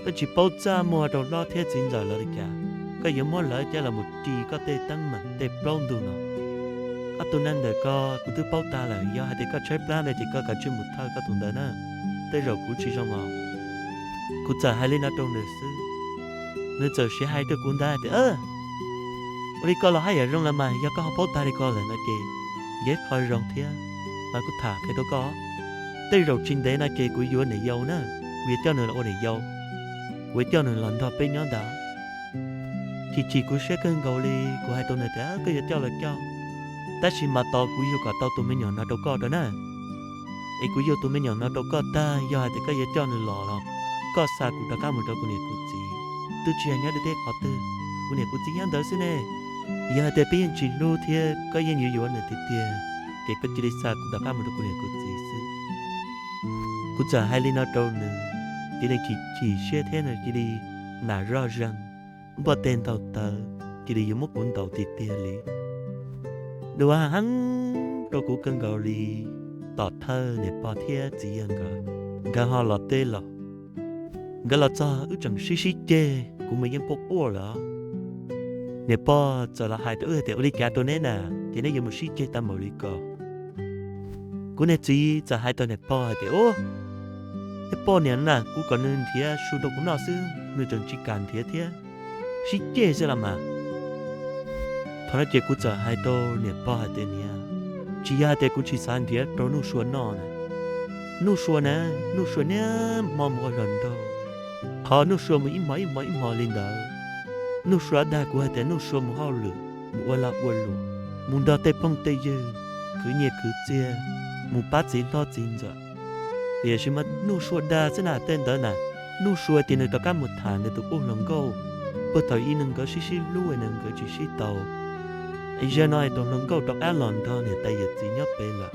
Koj tsis paub txaj muag rau hlob thiab txiv ntxawm lawv li cas, koj yuav muab lawv coj los mus ris koj tej teeb meem tej plaub ntug no. Ob tug neeg ntawm ko kuv twb paub tag lawm, yog hais tias koj tshaib plab no ces koj kav tsij mus thawj koj tus ntawd na, tej zaum kuv tsis zoo os. Kuv txawm hais li no rau nws xwb, nws txawm siv hais rau kuv ntag tias, Ua li ko los haj yam zoo los mas, yog koj ho paub tag li ko lawm no ces yog ib qho zoo thiab. Mas kuv tham qhia rau koj, tej zaum tsis ntev no ces kuv yuav niam yau na, kuv yuav coj nws los ua niam yau, kuv yuav coj nws los nrog peb nyob ntag. Chim chim kuv siab kawg nkaus li, kuv hais rau nws tias, Koj yuav coj los coj, tab sis mas tos kuv yug kom tau tus me nyuam no rau koj rau na. Es kuv yug tus me nyuam no rau koj tag, yog hais tias koj yuav coj nws los los koj xa kuv rov qab mus rau kuv niam kuv txiv, twb tsis yog nyob deb deb qhov twg, kuv niam kuv txiv nyob ntawd xwb ne. Yog hais tias peb yeej tsis hlub thiab koj yeej yuav yuav nws tiag tiag, ces koj cia li xa kuv rov qab mus rau kuv niam kuv txiv xwb. Kuv txawm hais li no rau nws, ces nws chim chim siab thiab nws cia li nam zoj zeeg, npuaj teg ntaug taw, cia li yuav muab kuv ntaus tiag tiag li. Dua heev rau kuv kawg nkaus li. Tom thawj niam pog thiab txiv yawg nkawd, nkawd ho los teb los. Nkawd los txog wb tseem sib sib ceg, kuv mas yeej quaj quaj lawm. Niam pog txawm los hais rau wb hais tias, Ua li cas rau neb na, ces neb yuav mus sib ceg tag npaum li ko? Kuv niag txiv txawm hais rau niam pog hais tias, Ub, niag poj niam na, kuv kom nws nrhiav su rau kuv noj xwb nws tseem tsis kam nrhiav thiab, sib ceg xwb los mas. Thaum no ces kuv txawm hais rau niam pog hais tias, Niam, tsis yog hais tias kuv tsis xav nrhiav rau Nuj Sua noj na. Nuj Sua na, Nuj Sua niaj hmo mus ua hluas nraug, qhov Nuj Sua mus ib hmos ib hmos ib hmos li ntawd. Nuj Sua dag kuv hais tias Nuj Sua mus hauj lwm, mus ua lag ua luam, mus nrog tej phooj tej ywg khwv nyiaj khwv txiaj, mus pab txiv hlob txiv ntxawm. Tiam sis mas Nuj Sua dag xwb na tej ntawd na. Nuj Sua ces nws rov qab mus tham nws tus qub hluas nkauj, puag thaum ub nws nkawd sib sib hlub es nws nkawd tsis sib tau. Es zaum no es tus hluas nkauj rov qab los nrog niam tais yawm txiv nyob pem lawm.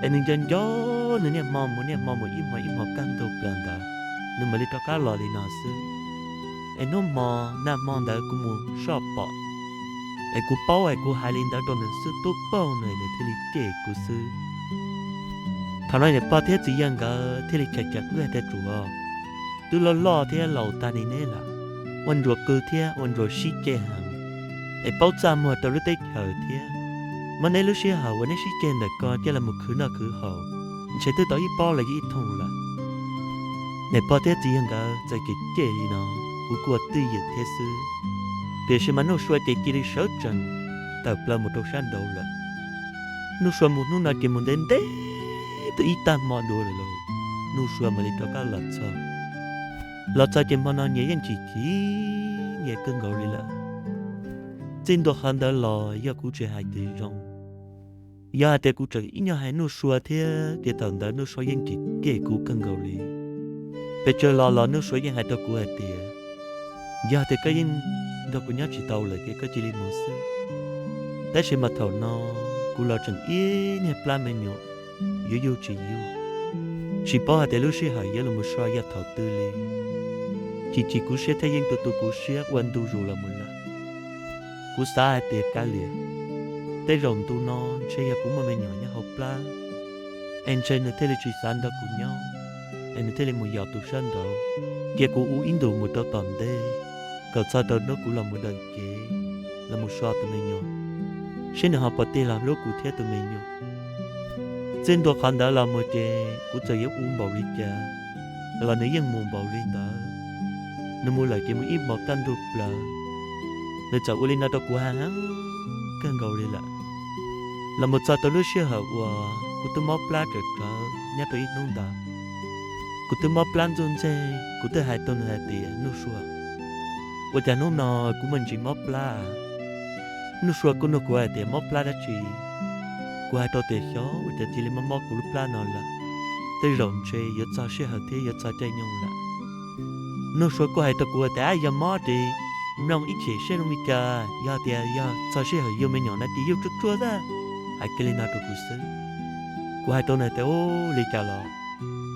Es nws nco nco nws niaj hmo mus niaj hmo mus ib hmo ib hmo kaj ntug plaws ntawd, nws mam li rov qab los li no xwb. Es hnub hmo nag hmo ntawd kuv mus soj pom, es kuv paub es kuv hais li ntawd rau nws xwb, twb paub nws, nws thiaj li cem kuv xwb. Thaum no niam pog thiab txiv yawg nkawd thiaj li chais cam wb hais tias, Tsuas, twb loj loj thiab laus tag li neb lawm, ua ntsuas qw thiab ua ntsuas sib ceg heev, es paub txaj muag rau lub teb chaws thiab, Muab neb lub sij hawm uas neb sib ceg ntawm ko coj los mus khwv noj khwv haus, ntshe twb tau ib pob los yog ib thooj lawm. Niam pog thiab txiv yawg nkawd txawm cem cem li no, kuv kuj ua twj ywm thiab xwb. Tiam sis mas Nuj Sua ces cia li sawv tsees tawm plaws mus rau sab nraud lawm. Nuj Sua mus hnub no ces mus ntev ntev tau ib tag hmo dua lawm lauj, Nuj Sua mam li rov qab los txog. Los txog ces hmo no nyias yeej chim chim nyias kawg nkaus li lawm. Txij ntua qhov ntawd los yog kuv tsis hais tias zoo, yog hais tias kuv tseem ib nyuag hais Nuj Sua thiab ces thaum ntawd Nuj Sua yeej cem cem kuv kawg nkaus li. Pes tsawg los los Nuj Sua yeej hais rau kuv hais tias, yog tias koj yeej nrog kuv nyob tsis tau lawm ces koj cia li mus xwb. Tab sis mas thaum no kuv los tseem ib niag plab me nyuam, yuav yug tsis yug, tsis paub hais tias lub sij hawm yuav los mus so yog thaum twg li. Chim chim kuv siab thiab yeej tu tu kuv siab ua ntu zus los mus lawm. Kuv xav hais tias kav liam, tej zaum ntu no ntshe yog kuv muaj me nyuam nyob hauv plab, es ntshe nws thiaj li tsis xav nrog kuv nyob, es nws thiaj li mus yos tus sab nraud, cia kuv ua ib ntus mus rau tom ntej, kom txog rau hnub kuv los mus daws kev, los mus so tus me nyuam, seb nws ho puas tig los hlub kuv thiab tus me nyuam. Txij ntua qhov ntawd los mus ces kuv txawm yuav ua npaum li cas los nws yeej mus npaum li ntawd. Nws mus lawm ces mus ib hmos kaj ntug plaws. Nws txawm ua li no rau kuv heev heev kawg nkaus li lawm. Los mus txog rau lub sij hawm uas kuv twb mob plab tsawv tsawv nyob rau ib hnub ntawd, kuv twb mob plab ntxuj ntxeg, kuv twb hais rau nws hais tias, Nuj Sua, ua cas hnub no kuv me ntsis mob plab? Nuj Sua kuj nug kuv hais tias, mob plab dab tsi? Kuv hais rau tias, xyov ua cas cia li mob mob kuv lub plab no lawm, tej zaum ntshe yuav txog sij hawm thiab yuav txog caij nyoog lawm. Nuj Sua kuj hais rau kuv tias, ab, yog mob ces mloog ib chim seb zoo li cas, yog tias yog txog sij hawm yug me nyuam no ces yug tsuag tsuag xwb. Hais kiag li no rau kuv xwb. Kuv hais rau nws tias, ub, li cas los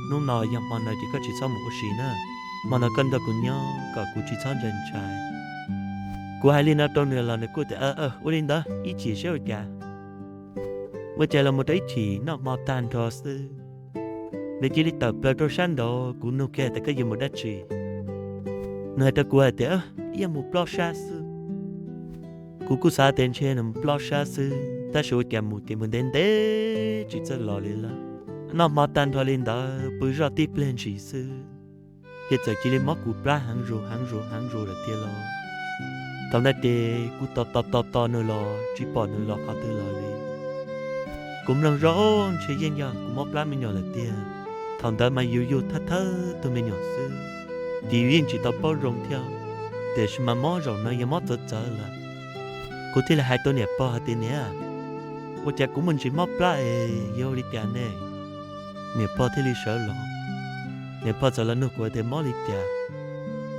hnub no yog hmo no ces koj tsis txhob mus ua si na, hmo no koj nrog kuv nyob kom kuv tsis txhob ntshai ntshai. Kuv hais li no rau nws los nws kuj tias, ua li ntawd ib chim seb ua cas. Ua cas los mus rau ib chim noj hmo tag nrho xwb, nws cia li tawm plaws rau sab nraud. Kuv nug kiag tias, koj yuav mus dab tsi? Nws hais rau kuv hais tias, ib yam mus plob sab xwb. Kuv kuj xav tias ntshe nws mus plob sab xwb, tab sis ua cas mus ces mus ntev ntev tsis txawj los li lawm. Noj hmo tag nrho li ntawd pw zoj tib pliag ntshis xwb, ces txawm cia li mob kuv plab heev zus heev zus heev zus lawm tiag lauj. Thaum ntawd ces kuv tos tos tos tos nws los tsis pom nws los qhov twg los li. Kuv mloog zoj, ntshe yeej yog kuv mob plab me nyuam lawm tiag. Thaum ntawd mas yus yug thawj thawj tug me nyuam xwb, ces yus yeej tsis tau paub zoo thiab, tiam sis mas mob zaum no yog mob txawv txawv lawm. Kuv thiaj li hais rau niam pog hais tias, niam, ua cas kuv muaj ntsis mob plab es yuav ua li cas ne? Niam pog thiaj li sawv los, niam pog txawm los nug kuv tias mob li cas.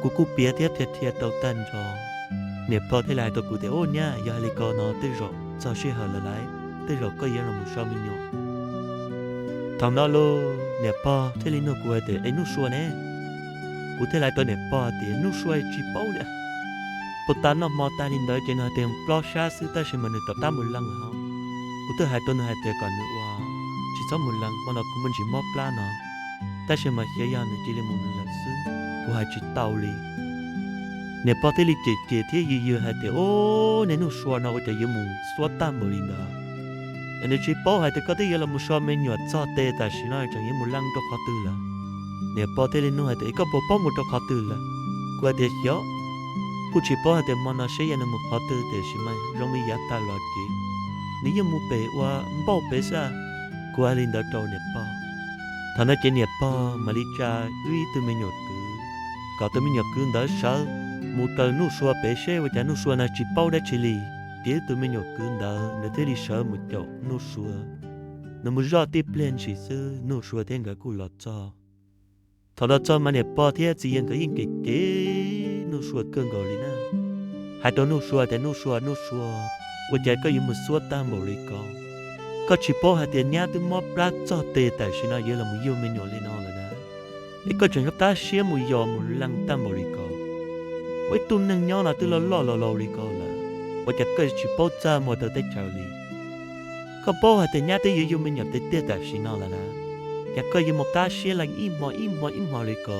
Kuv kuj piav thiab qhia qhia rau tag nrho. Niam pog thiaj li hais rau kuv tias, ub nyab, yog hais li ko no tej zaum txog sij hawm lawm lauj, tej zaum koj yuav los mus so me nyuam. Thaum no lauj, niam pog thiaj li nug kuv hais tias, es Nuj Sua ne? Kuv thiaj li hais rau niam pog tias, Nuj Sua tsis paub li. Puag ta noj hmo tag li ntawd ces nws hais tias plob sab xwb, tab sis mas nws rov qab mus leej hauv. Kuv twb hais rau nws hais tias kom nws ua tsis txhob mus leej, hmo no kuv muaj ntsis mob plab no, tab sis mas xyov yog nws cia li mus nws lawm xwb, kuv hais tsis tau li. Niam pog thiaj li cem cem thiab yws yws hais tias, ub, niag Nuj Sua no ua cas yuav mus xuab tag npaum li ntawd. Es nws tsis paub hais tias koj twb yuav los mus so me nyuam txog tes tam sim no tseem yuav mus leej rau qhov twg lawm. Niam pog thiaj li nug hais tias, es koj puas paub mus rau qhov twg lawm? Kuv hais tias, xyov, kuj tsis paub hais tias hmo no seb yog nws mus qhov twg, tiam sis mas zoo li yav tag los ces nws yeej mus pem ua npauj pem xwb. Kuv hais li ntawd rau niam pog. Thaum no ces niam pog mam li tsa wb ib tug me nyuam kwv, kom tus me nyuam kwv ntawd sawv mus raws Nuj Sua pem seb ua cas Nuj Sua no tsis paub dab tsi li. Ces wb tus me nyuam kwv ntawd nws thiaj li sawv mus caum Nuj Sua. Nws mus zoj tib pliag ntshis xwb Nuj Sua thiab nkawd kuj los txog. Thaum los txog mas niam pog thiab txiv yawg nkawd yeej cem cem Nuj Sua kawg nkaus li na. Hais rau Nuj Sua tias, Nuj Sua, Nuj Sua, ua cas koj yuav mus xuab tag npaum li ko? Koj tsis paub hais tias nyab twb mob plab txog tes tam sim no yuav los mus yug me nyuam li no lawm na, es koj tseem yuav qab siab mus yos mus leej tag npaum li ko. Ua ib tug neeg nyob no twb loj loj laus laus li ko lawm, ua cas koj tsis paub txaj muag rau teb chaws li? Koj paub hais tias nyab twb yuav yug me nyuam tiag tiag tam sim no lawm na, cas koj yuav mus qab siab leej ib hmo ib hmo ib hmo li ko?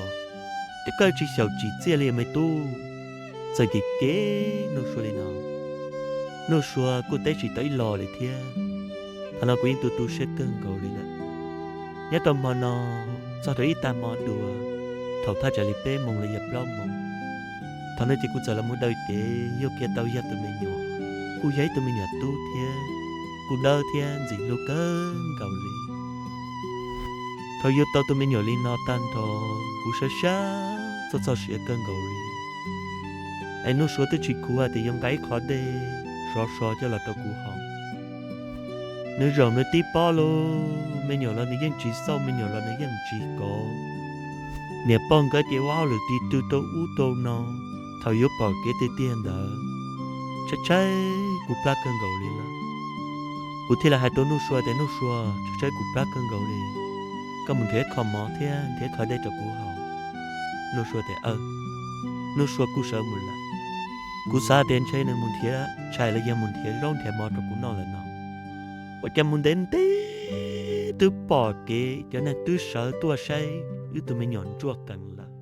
Es koj tsis xyaum tsim txiaj li me tub? Txawm cem cem Nuj Sua li no, Nuj Sua kuj teb tsis tau ib los li thiab. Thaum no kuv yeej tu tu siab kawg nkaus li lawm. Nyob rau hmo no txog rau ib tag hmo dua, thaum thaj tsam li peb moos los yog plaub moos, thaum no ces kuv txawm los mus daws cev yug kiag tau yog tus me nyuam. Kuj yog ib tug me nyuam tub thiab, kuj dawb thiab ntxim hlub kawg nkaus li. Thaum yug tau tus me nyuam li no tag nrho, kuv sab sab txog txog siav kawg nkaus li. Es Nuj Sua twb tsis khuv hais tias yuav nqa ib qho dej sov so coj los rau kuv haus. Nws zaum nws tib pob lauj, me nyuam los nws yeej tsis xauj, me nyuam los nws yeej tsis kov. Niam pog nkawd ces ua hauj lwm tiv rw rau ub rau no, thaum yuav pom kev tiag tiag ntawd, tshaib tshaib kuv plab kawg nkaus li lawm. Kuv thiaj li hais rau Nuj Sua tias, Nuj Sua, tshaib tshaib kuv plab kawg nkaus li, koj mus nrhiav ib qho mov thiab nrhiav ib qho dej rau kuv haus. Nuj Sua tias, Aws. Nuj Sua kuj sawv mus lawm. Kuv xav tias ntshe nws mus nrhiav tshais los yog mus nrhiav zaub nrhiav mov rau kuv noj lawm no. Ua cas mus ntev ntev twb pom kev cov neeg twb sawv tuaj saib wb tus me nyuam ntsuag qees lawm.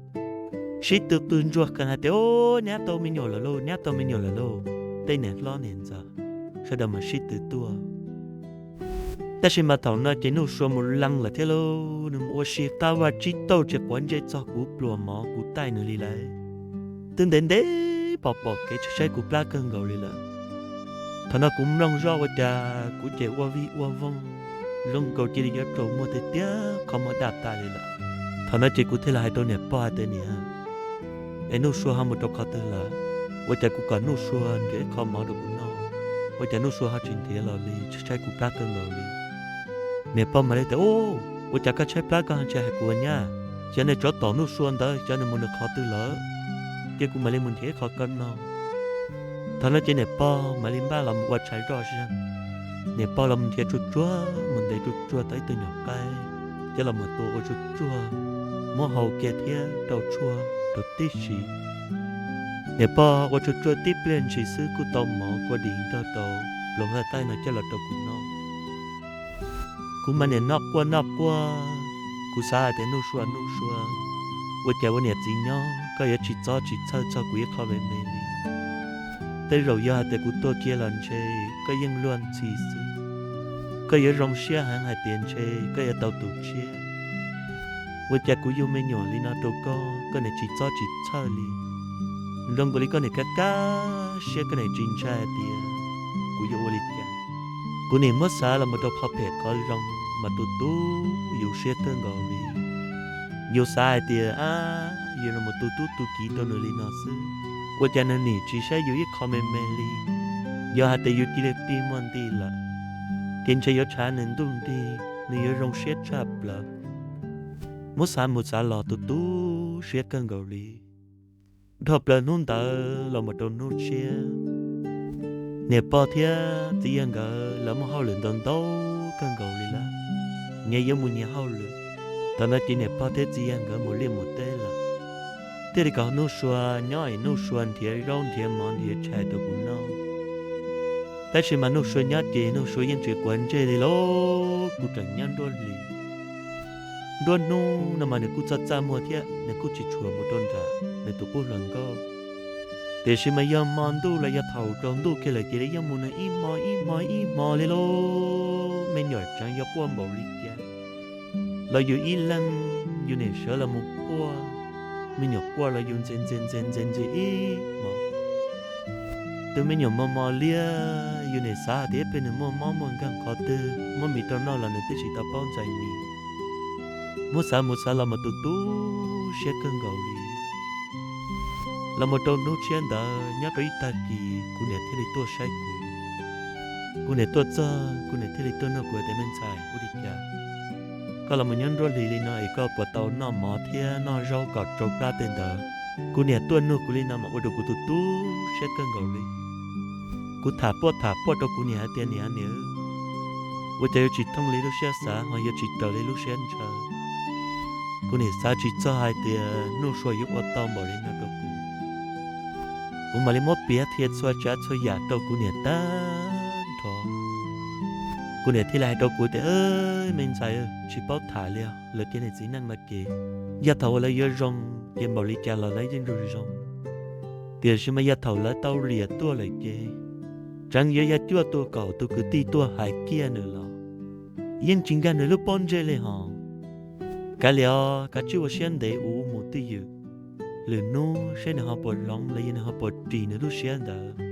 Sib tw qw ntsuag qees hais tias, Nyab tau me nyuam lawm lauj, nyab tau me nyuam lawm lauj. Tej niam hlob niam ntxawm sawv daws mas sib tw tuaj. Tab sis mas thaum no ces Nuj Sua mus lees lawm thiab lauj, nws mus ua si qab vaj tsib taug tsis quav ntsej txog kuv pluas mov kuv taij nws li lawm. Twb ntev ntev pom pom kev tshaib tshaib kuv plab kawg nkaus li lawm. Thaum no kuv mloog zoj ua cas kuv ces ua vij ua voog, zoo nkaus cia li yuav raug muag tiag tiag, qhov muag daj tas li lawm. Thaum no ces kuv thiaj li hais rau niam pog hais tias, Niam, es Nuj Sua ho mus rau qhov twg lawm? Ua cas kuv kom Nuj Sua nrhiav ib qho mov rau kuv noj, ua cas Nuj Sua ho tsis nrhiav los li, tshaib tshaib kuv plab kawg nkaus li. Niam pog mam li tias, Ub, ua cas koj tshaib plab koj ho ntshai hais kuv ua nyab? Xyov nws tsov tom Nuj Sua ntawd xyov nws mus nws qhov twg lawm, cia kuv mam li mus nrhiav ib qho koj noj. Thaum no ces niam pog mam li npaj los mus ua tshais zoj zeeg. Niam pog los mus nrhiav tsuag tsuag, mus ntes tsuag tsuag tau ib tug nyuam qaib, coj los mus tua ua tsuag tsuag, muab hau kiag thiab rau tshuaj rau tib si. Niam pog ua tsuag tsuag tib pliag ntshis xwb kuj tau mov kua dis nrog rau pluas nqaij taij no coj los rau kuv noj. Kuv mas niam noj quaj noj quaj, kuv xav hais tias, Nuj Sua, Nuj Sua, ua cas ua niam txiv nyob koj yuav tsis txob tsis txhawj txog kuv ib qho me me li? Tej zaum yog hais tias kuv tuag kiag los ntshe koj yeej luag ntxhi xwb. Koj yuav zoo siab heev hais tias ntshe koj yuav tau tus tshiab. Ua cas kuv yug me nyuam li no rau koj, koj niam tsis txob tsis txhawj li? Zoo nkaus li koj niam kab kab siab, koj niam tsis ntshai hais tias kuv yuav ua li cas. Kuv niam muab xav los mus rau qhov phem qhov zoo mas tu tu yus siab kawg nkaus li. Yus xav hais tias, ab, yus los mus tu tub tu kiv rau nws li no xwb, ua cas nws nim tsis saib yus ib qho me me li? Yog hais tias yus cia li pib muaj nti lawm, ces ntshe yuav tshav nws ntuj nrig, nws yuav zoo siab tshaj plaws. Muab xav mus xav los tu tu siab kawg nkaus li. Dhau plaws hnub ntawd los mus rau hnub tshiab, niam pog thiab txiv yawg nkawd lawv muaj hauj lwm ntau ntau kawg nkaus li lawm, nyias yuav mus nyias hauj lwm. Thaum no ces niam pog thiab txiv yawg nkawd mus liaj mus teb lawm, thiaj li kom Nuj Sua nyob es Nuj Sua nrhiav zaub nrhiav mov nrhiav tshais rau kuv noj. Tab sis mas Nuj Sua nyob ces Nuj Sua yeej tsis quav ntsej li lauj, kuj tseem nyob nruab hlis. Nruab hnub no mas nws kuj txaj txaj muag thiab nws kuj tsis tshua mus rau nram nws tus qub hluas nkauj. Tiam sis mas yog hmo ntuj los yog thaum tsaus ntuj kiag lawm cia li yeej mus nws ib hmo ib hmo ib hmo li lauj. Me nyuam tseem yuav quaj npaum li cas los yus ib leeg, yus niam sawv los mus quaj. Me nyuam quaj los yus ntxhi ntxhi ntxhi ntxhi ntxhi ib hmo. Tus me nyuam mos mos liab, yus niam xav hais tias ib pliag nws muaj mob muaj nkeeg qhov twg muab mis rau noj los nws twb tsis tau paub ntxais mis. Muab xav mus xav los mas tu tu siab kawg nkaus li. Los mus rau hnub tshiab ntawd nyob rau ib tag kis kuv niam thiaj li tuaj saib kuv. Kuv niam tuaj txog kuv niam thiaj li tuaj nug kuv tias, me ntxhais, ua li cas koj los mus nyob nruab hlis li no es koj puas tau noj mov thiab noj zaub kom tsau plab tej ntawd? Kuv niam tuaj nug kuv li no mas ua rau kuv tu tu siab kawg nkaus li. Kuv tham puaj tham puaj rau kuv niam hais tias, niam, niam, ua cas yuav tsis thooj li lub siab xav ho yuav tsis raws li lub siab ntshaw? Kuv niam xav tsis txog hais tias Nuj Sua yuav ua tau npaum li no rau kuv. Kuv mam li muab piav qhia txhua tsav txhua yam rau kuv niam tag nrho. Kuv niam thiaj li hais rau kuv tias, me ntxhais, tsis paub tham li os, lawv cov niam txiv neej no ces yog thaum uas lawv yuav zoo ces npaum li cas los lawv yeej zoo zoo. Tiam sis mas yog thaum lawv tau liam tuaj lawm ces tseev yuav yog cuaj tus kaum tus kwv tij tuaj hais kiag nws los yeej tsis nkag nws lub pob ntseg li hos. Kav liam os, kav tsij ua siab ntev ua mus twj ywm, lwm hnub saib nws ho puas hloov los yog nws ho puas ris nws lub siab ntawd.